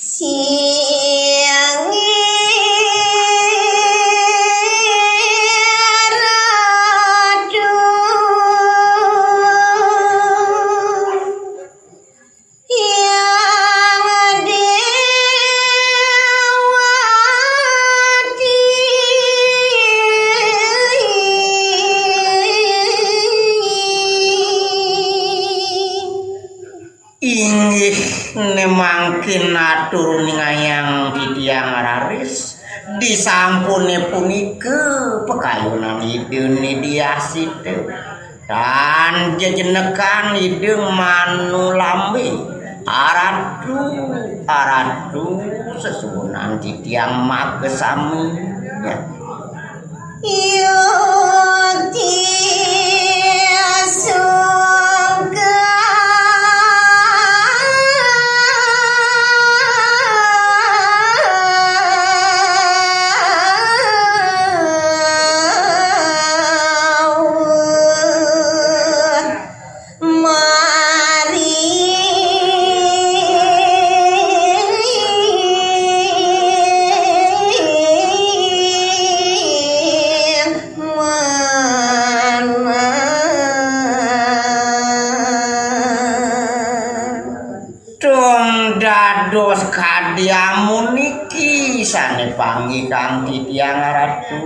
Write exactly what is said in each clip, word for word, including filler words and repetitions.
Siang Ratu yang dewati. Inggih, ne mangkin atur ningayang titiang raris, disampune punika pakayunan Ida Nidya Sita. Tan jejenekan Ida manulambe, aratu, aratu, sesuunan titiang makasami. Yukti suka mari mana. Dong dados kadi amun niki sane panggih kang titiang ratu,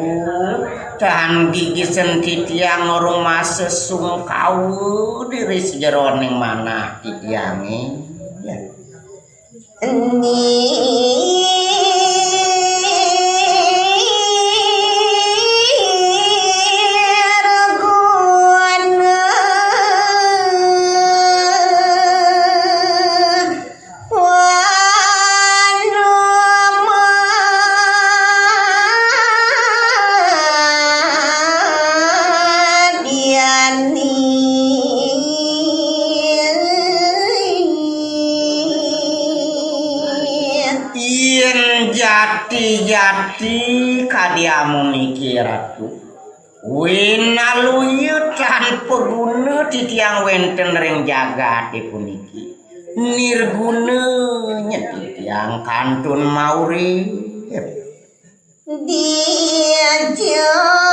tan gigisen titiang rumasa sungkawa diri sajeroning manah titiange. Ya. Ni Yen jati-jati kadi amun niki, Ratu. Winaluya tan paguna titiang wenten ring jagate puniki. Nirguna nyen titiang kantun maurip. Dia jagana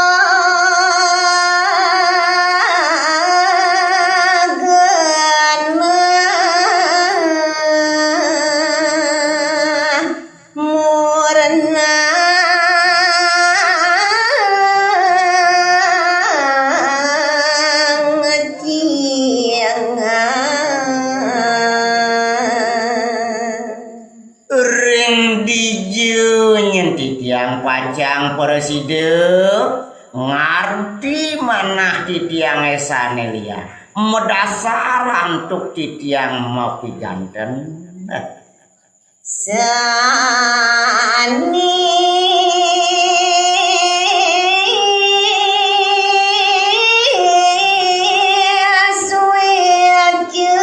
murna ngeciangan. Ring dija nyen titiang pacang prasida ngardi manah titiang esane liah madasar antuk titiang mapiganten. Sani sueca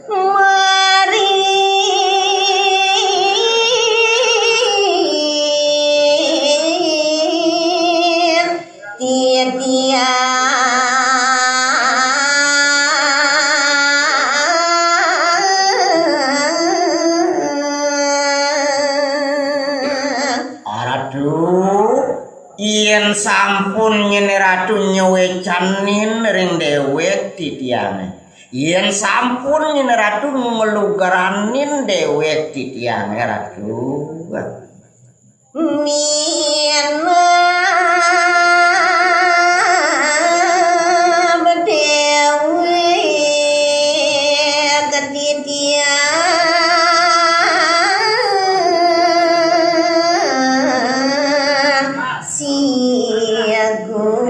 mari titiang. Aratu, yen sampun nyene ratu nyewecanin ring dewek titiange, yen sampun nyene ratu nglugaranin dewek titiange, Ratu. Minab dewek titiang siagung.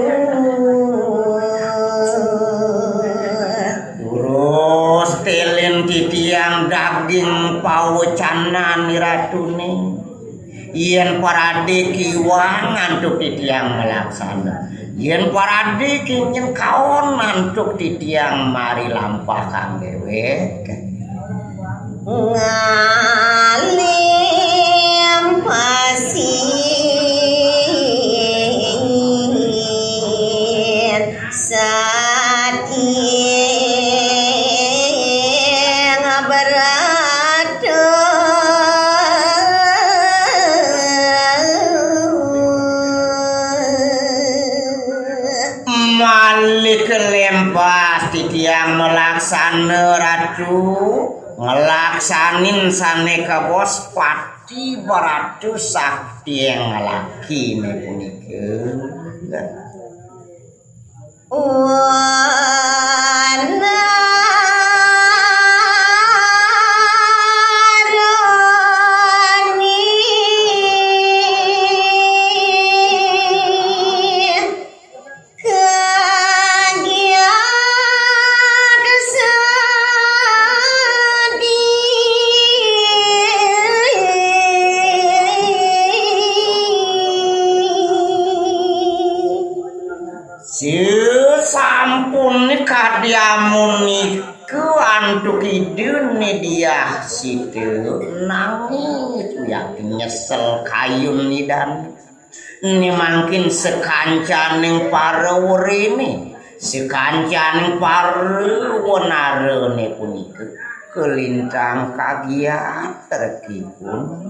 Durus tilin titiang daging pawecanan iratune. Yen parade kiwang antuk titiang malaksana. Yen parade kinyen kaon antuk titiang mari lampah kang dewek. Ngalim pasir satin. Pasti tiang malaksana, Ratu, nglaksanin sane kabos pati baratu sakti nglakine punika. Sesampun kadi amunika antuk Ida Hyang Sita, nanging wiakti nyesel kayun Idane. Né mangkin sakancaning para werene, sakancaning para wenarane punika kalintang kagiat rekipun.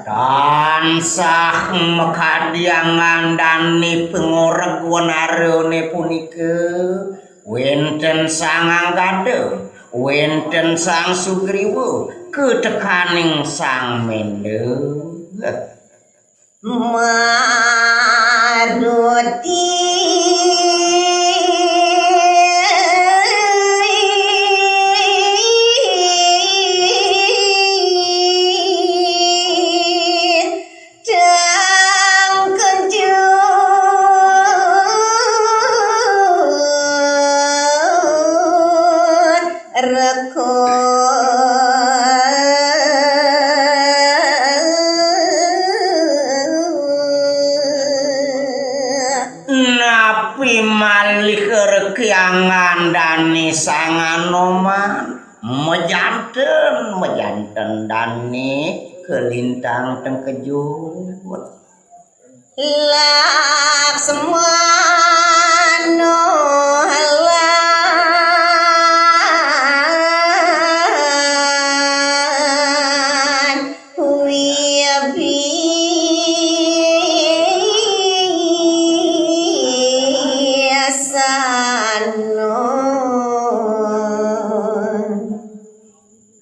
Tansah makadi angandane pangoreg wenarane punika, wenten Sang Anggada, wenten Sang Sugriwa, katekaning Sang Menda. Maruti tangkejut rekor. Napi malih rekyang ngandane Sang Anoman, majanten, majanten dane kalintang tengkejut. Laksmana lan Wibisana.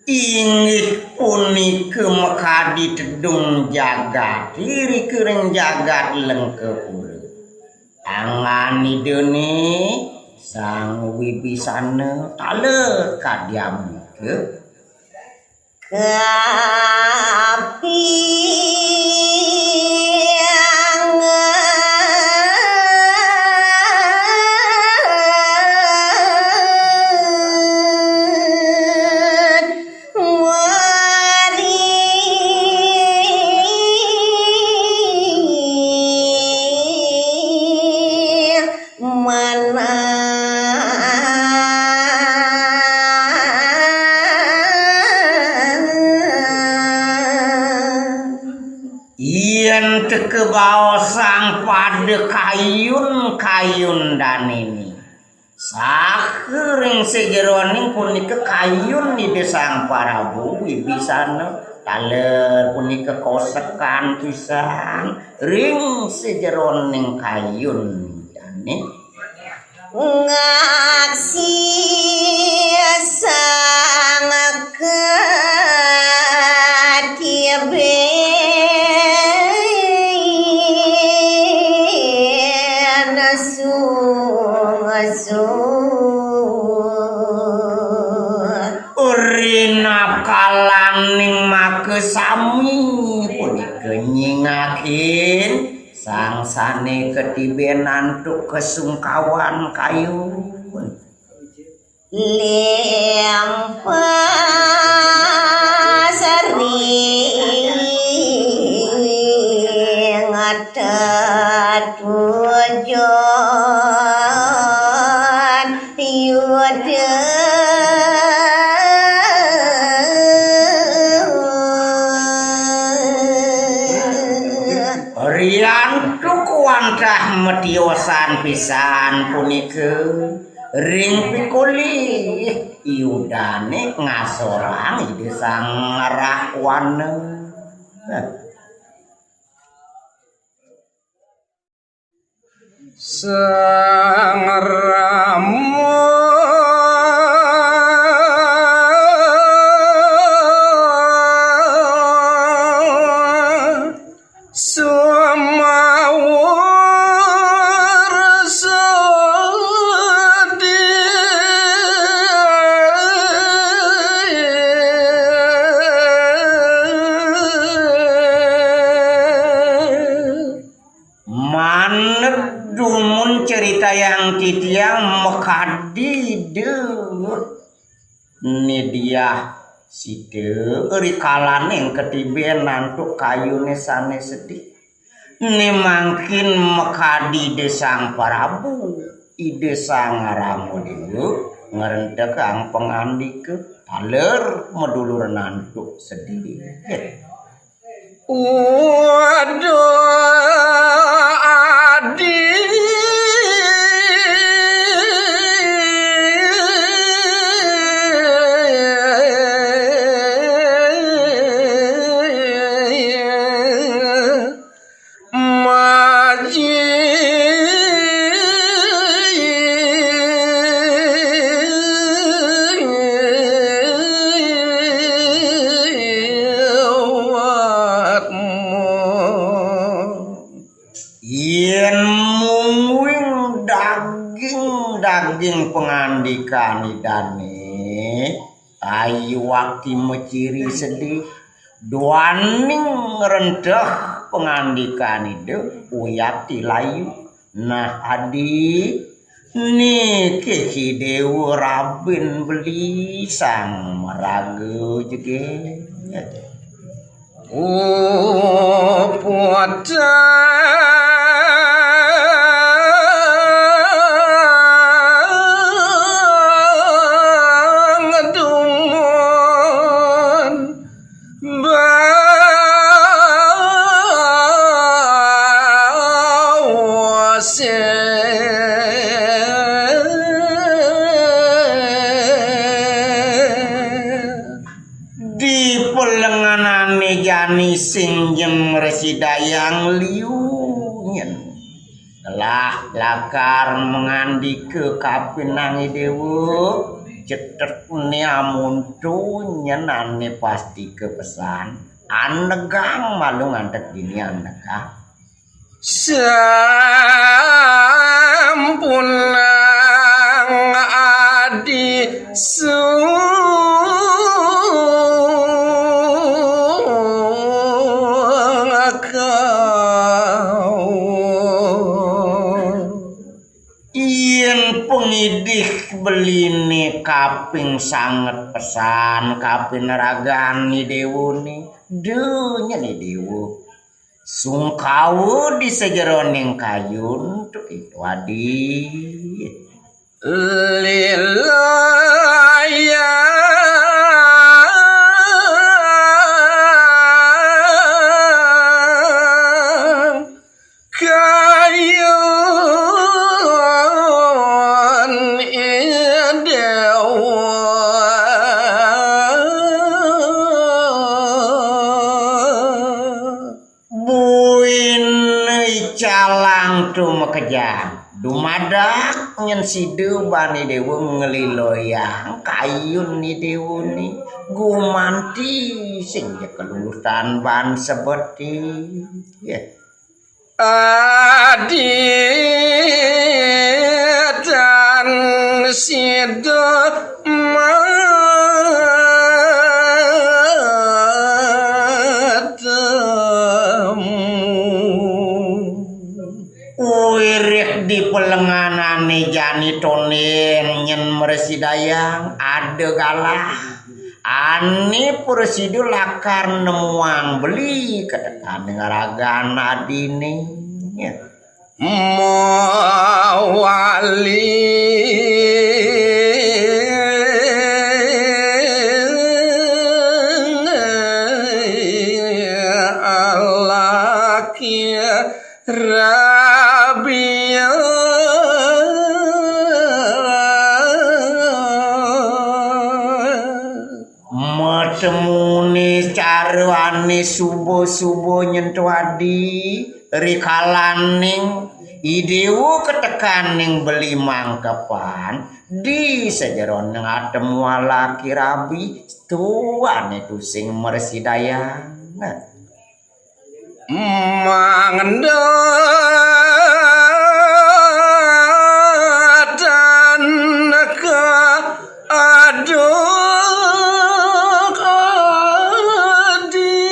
Inggih punika makadi tedung jagat, irika ring jagat Lengkapura. Angan Idane Sang Wibisana tala kadi amuka. Kapiang Yen teka baosang pada kayun-kayun danene. Saha ring sajeroning punika kayun Ida Sang Prabu Wibisana, taler punika kosekan pisan ring sajeroning kayun dane. Ngaksi sang katiben sungsung. Rinakalaning makasami punika nyingakin sang sane katiben antuk kasungkawan kayun. Lempas ring Ngatatujon Yuda. Riantuk wantah matiosan pisan punika ring pikolih Yudane ngasorang Ida Sang Rahwana. Sang Rama sumawur sedih. Manut dumun caritayang titiang makadi deuh. Ni diah sida ri kalaning katiben antuk kayune sane sedih. Ni mangkin makadi Ida Sang Prabu, Ida Sang Rama Dewa ngrentekang pangandika taler maduluran antuk sedih. Waduh, adi. Maji. Yen mungguing daging-daging pangandikan Idane, ayu wakti maciri sedih, duaning ngrenteh pangandikan Ida, uyati layu. Nah, adi, niki Ki Dewa rabin beli sang maraga jeget. Upatang dumun bawase. Di pelenganane jani sing nyen mresidayang liu nyen. Telah lakar mangandika kapinang Idewa, cetetne amonto nyen ane pastika pesan, anegang malu ngantek dini anegang. Sampunang adi sungkawa. Yen pangidih beline kaping sanget pesan, kapineragan Idewone, dunya Idewa. Sungkawa di sajeroning kayun, tu itu adi. Lilaya kayun Idewa. Buin icalang tu makejang. Dumadak nyen sida bani dewa ngliloyang kayun ni dewa ni gumanti sing ja kelulutan ban sebeti. Ya. Adi tan sida matemu. Wirid di pelenganane jani tonden nyen mresidayang ada galah, Ané prasida lakar nemuang beli katekaning ragan adiné. Mawali laki rabiya. Matemuné cara ané suba-suba nyen to adi, rikalaning I Déwa katekaning beli mangkepan, di sajeroning atemu alaki rabi, to ané tusing mrasidayang. Mangda dan ka aduk adi.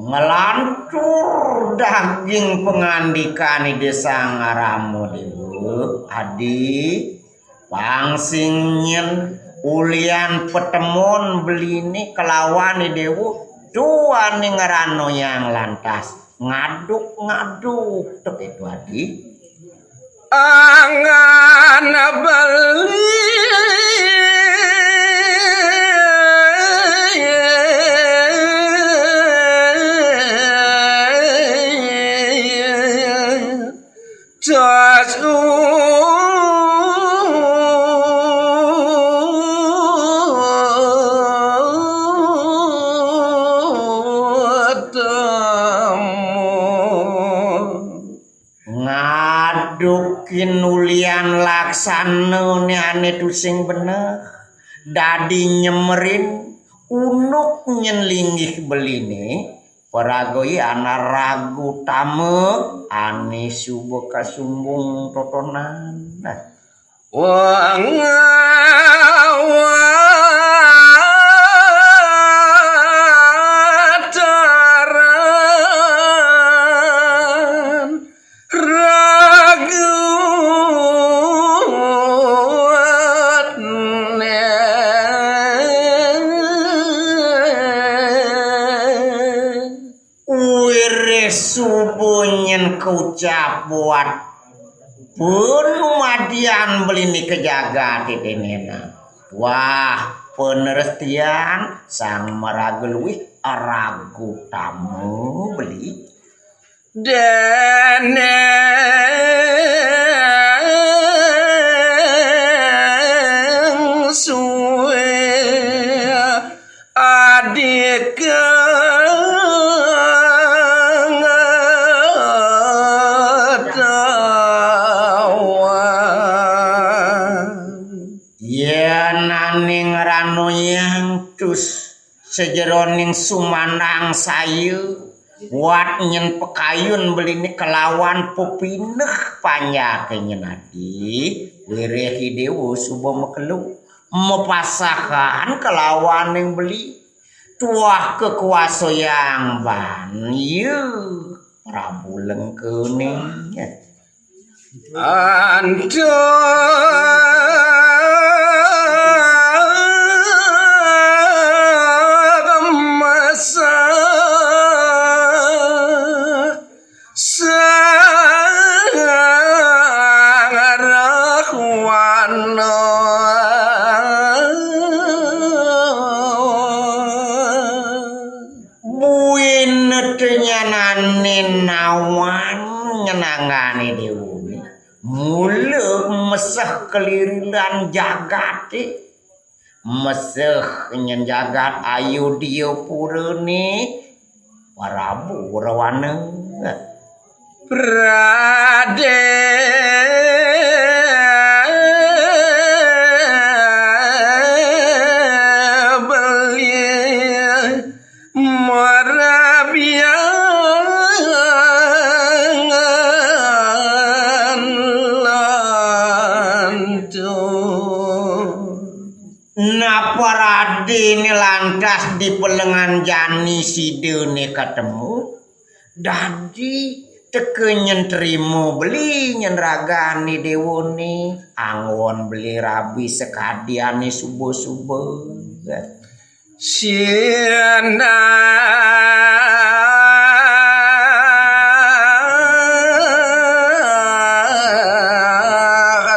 Nglantur daging pangandikané Désa Ngarama Déwa, adi, pang sing nyén ulian patemon beliné kalawan I Déwa, duaning ngranoyang lantas ngaduk-ngaduk, to kéto adi. Angan beli tas utama. Ngadukin ulian laksanané ané tusing beneh, dadi nyemerin unduk nyén linggih beliné, paragané ana ragu tama ané suba kasumbung totonan. Wah, ngawataran raguatné. Wiréh suba nyén kaucap buat panumadian beliné ka jagat itinéna. Wah, panerestian sang maraga luih ragu tama beli. Déning sué adi kang tawan. Yén ané ngranoyang tus sajeroning sumandang saya, wat nyén pakayun beliné kalawan pepineh panjaké nyén adi, wiréh I Déwa suba makelo, mapasahan kalawaning beli. Tuah kakuasayang ban, ya, Prabu Lengkané. Antuk masa sang Rahwana. Buin tenyanané nawan ngenanggané déwané. Mula meseh kalirilan jagaté. Meseh nyén jagat Ayodya purané Prabu Rawana. Pradé beli marabiangan lantur. Napa radéné lantas dipelengan jani sidané katemu, dadi Teka nyen trima beli nyen ragané déwané, anggon beli rabi sakadiané suba-suba. Sinah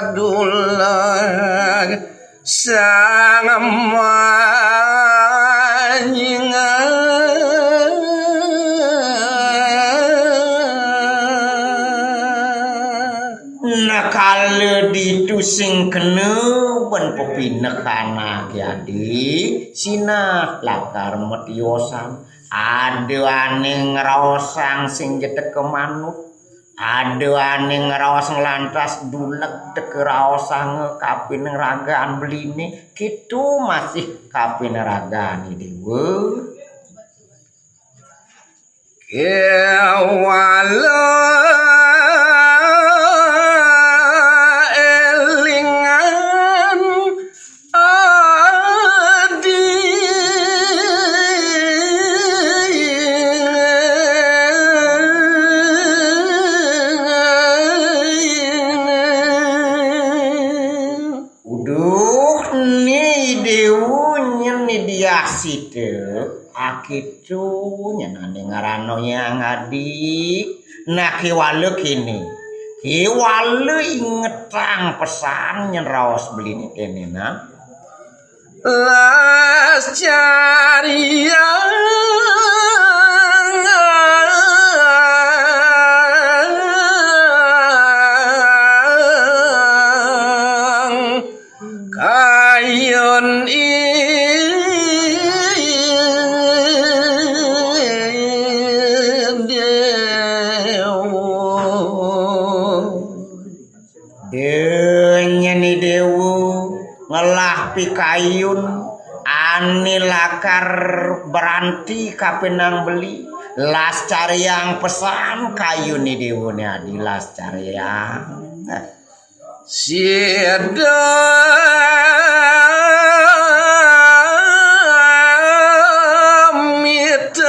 adulah sang manyingan. Nakala ditu sing kena ban pepinekan anaké adi, sinah lakar matiosan. Ada ané ngraosang sing ja teka manut. Ada ané ngraos nglantas duleg teka raosanga kapining ragan beliné, kéto masih kapining ragané déwa. Kéwala élingan adi. Uduh, né déwa nyen né diasita, akéto nyen ané ngarana yang adi. Nah, kéwala kéné. Kéwala ingetang pesan nyen raos beliné kéné, nah. Las cariang kayun i déwa. Denya ni déwa ngelah pikayun ané lakar beranti kapining beli, las cariang pesan kayun ni déwa né adi las cariang. Sida mitet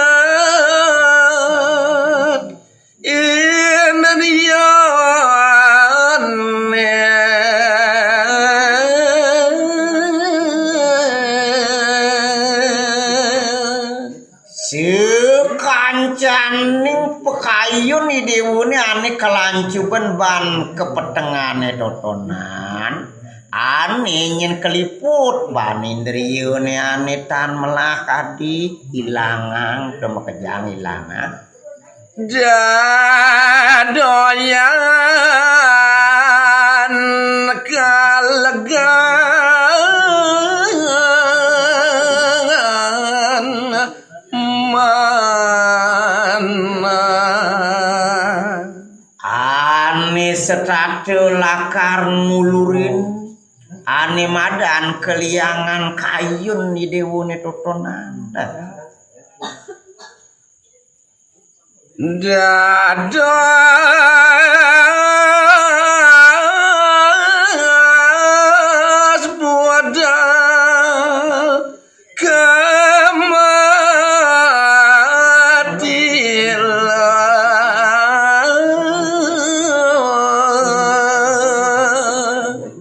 indriyané. Sakancaning pakayun i déwané ané kalancuban ban kapetengané totonan, ané nyén kaliput ban indriyané ané tan melah kadi ilangang, to makejang ilangang. Dadoyan kalegan manah. Ané setata lakar ngulurin, ané madan kaliangan kayun i déwané totonan. Dados budal kamatilan.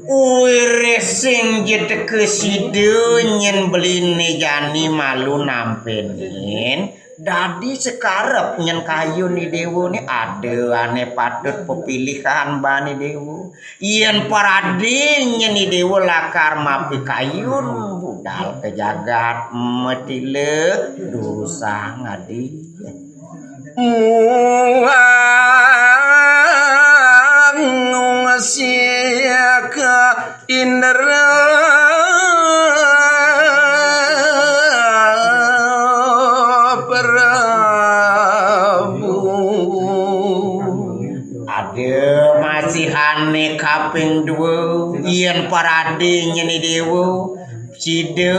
Wiréh sing ja teka sida nyén beliné jani malu nampénin. Dadi sakarep nyén kayun i déwané ada ané patut pepilihan ban i déwa. Yén paradé nyén i déwa lakar mapikayun budal ka jagat matila dosa ngadi. Muang ngusik Indra Prabu. Ada masihané kaping dua, yén paradé nyén i déwa, sida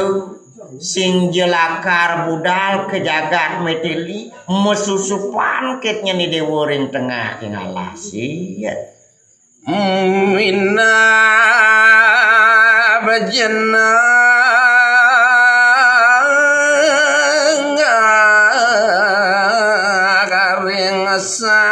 sing ja lakar budal ka jagat matila, masusupan kit nyén i déwa ring tengah king alas. Iya. Minab jeneng karing sa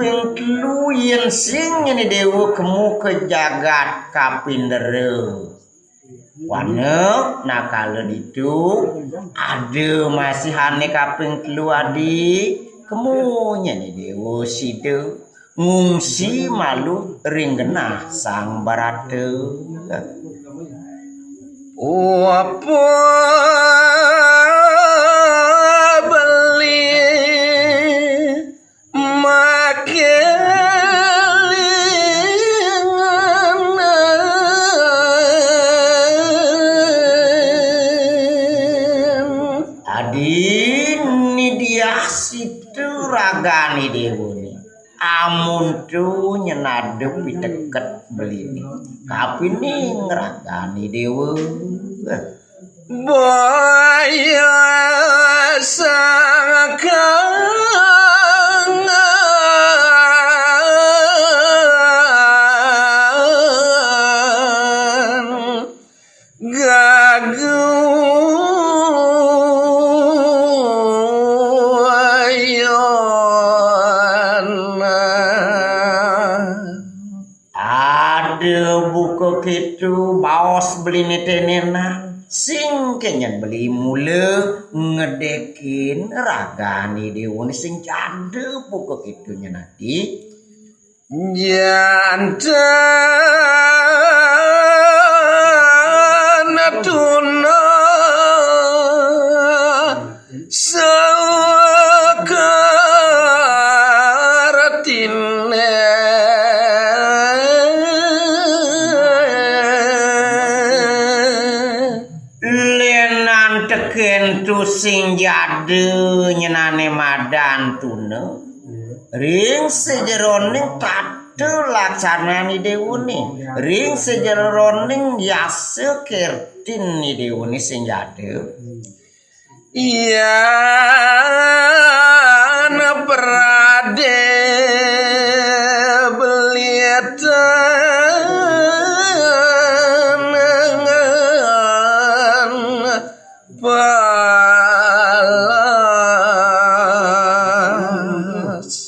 Ping telu yén sing nyeni déwa kemu ka jagat kapindera. Wana nakala ditu ada masih ané kaping telu adi kemu nyeni déwa sida ngungsi malu ring genah Sang Barata. Apa beli makelingan. Adi ni diah situ ragané déwa né. Amun tu nyen ada piteket beliné. Kapining ragané déwa. Boya sangkan gagu ayana. Ada buka kéto baos beliné tenenan. Sing kenyen beli mula ngedekin ragané déwa né sing jada buka kéto nyen adi. Jantan tuna sakar tine. Lenan tekén tu sing jada nyenané madan tuna. Ring sajeroning tata laksanané déwané. Ring sajeroning yasa kirtiné déwané sing jada. Yan pradé belitan palas.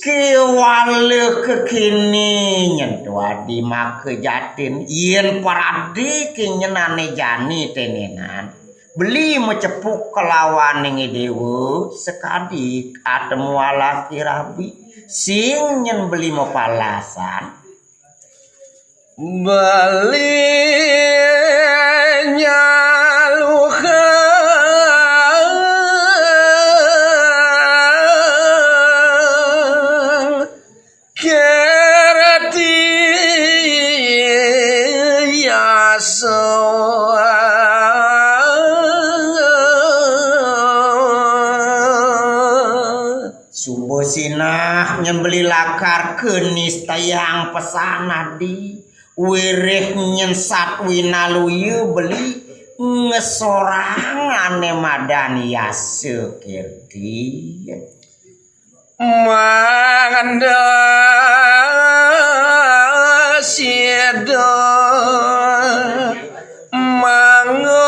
Kéwala kékiné nyen tu adi maka jatin, yén pradé kinyenané jani tenenan. Beli macepuk kalawaning déwa sakadi atemu alaki rabi, sing nyen beli mapalasan. Beli nyaluhang kerti yasa. Suba sinah nyen beli lakar kanistayang pesan adi, wiréh nyen satwinaluya beli ngasorang ané madan yasa kirti. Mangda sida mangayu.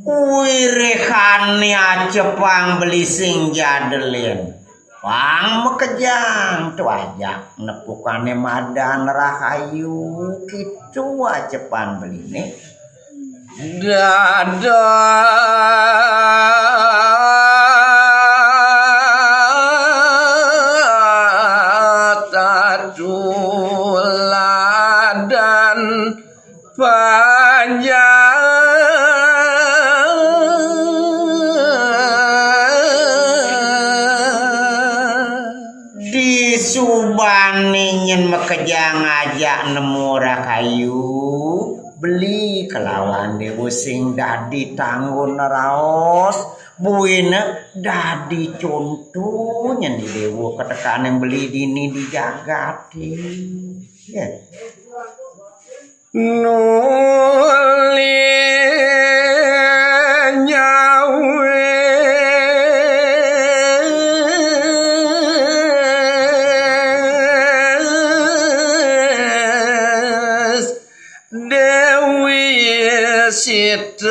Wiréhané acepang beli sing jada lén. Pang makejang tu ajak nepukané madan rahayu, kitu acepang beliné. Dada tatuladan panjang. Disubané nyen makejang ajak nemu rahayu, beli kalawan déwa sing dadi tanggun raos, buina dadi conto nyen déwa katekaning beli dini di jagaté. Ya. Nuli nyawis Déwi Situ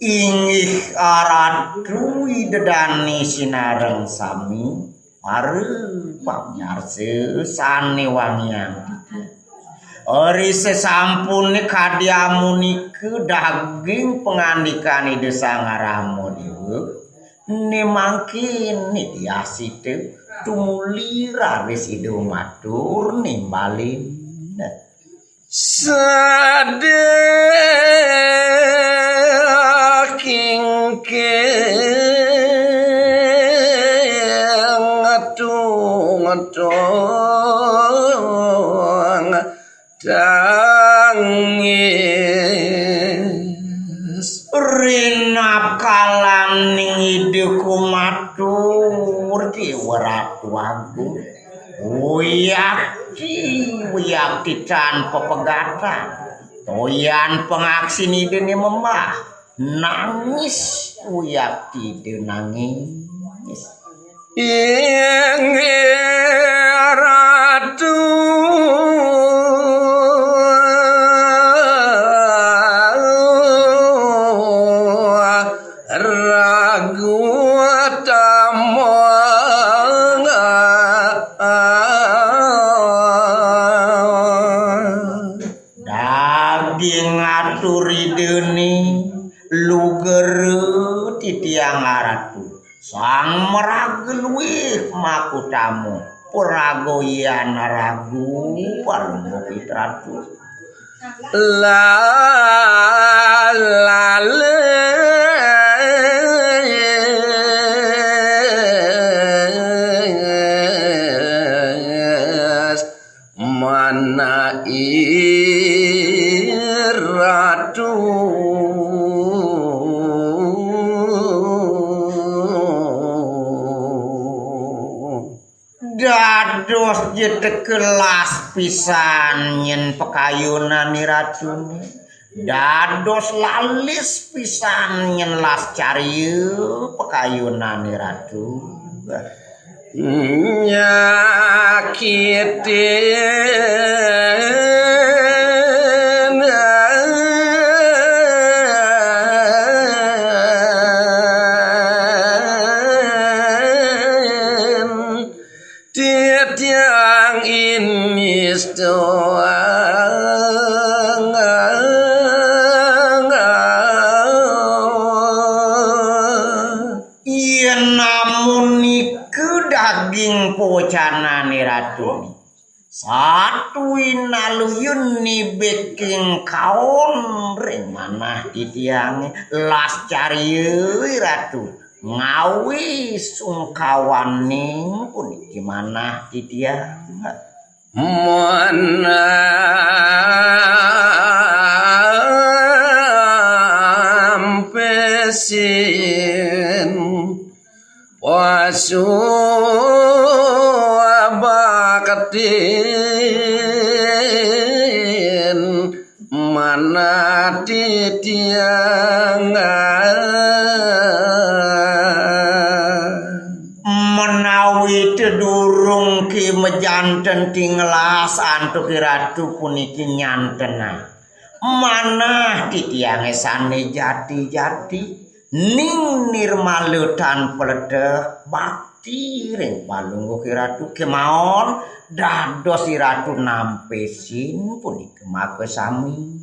inggih Ratu Ida Dane sinareng sami para pamiarsa sane wangiang. Ari sasampune kadi amunika daging pangandikan Ida Sang Rama Dewa, ne mangkin Ida Asita tumuli raris Ida matur nimbalin. Sadakingke ngetung-ngetung tangis. Rinakalaning Ida kumatur Dewa Ratu Agung. Wiyakti, wiyakti tanpa pegatan. Toyan pangaksin Ida ne memah. Nangis, wiyakti Ida nangis. Inggih Ratu Ragu Tama. Daging atur Ida ne lugra titiang Ratu. Sang maraga luih makutama. Paraga yan ragu palungguh Ratu. La, la, les. Mana i Ratu. Dados ja teka las pisan nyen pakayunan Ratu. Dados lalis pisan nyen las carya pakayunan Ratu. Nyakitin titiang inis doang. Yen namun nika daging pawecanane Ratu, satu inaluyun nibeking kaon ring manah titiange, las carya Ratu ngawi sungkawaning puniki manah titiang. Manampesin pasu baktin manah titiang. Menawi tedurung ki mejanten tinglas antuk Ratu puniki nyantenang. Manah titiange sane jati-jati, ning nirmala tan peleteh bakti ring Palungguh Ratu kemaon dados Ratu nampesin punika makasami.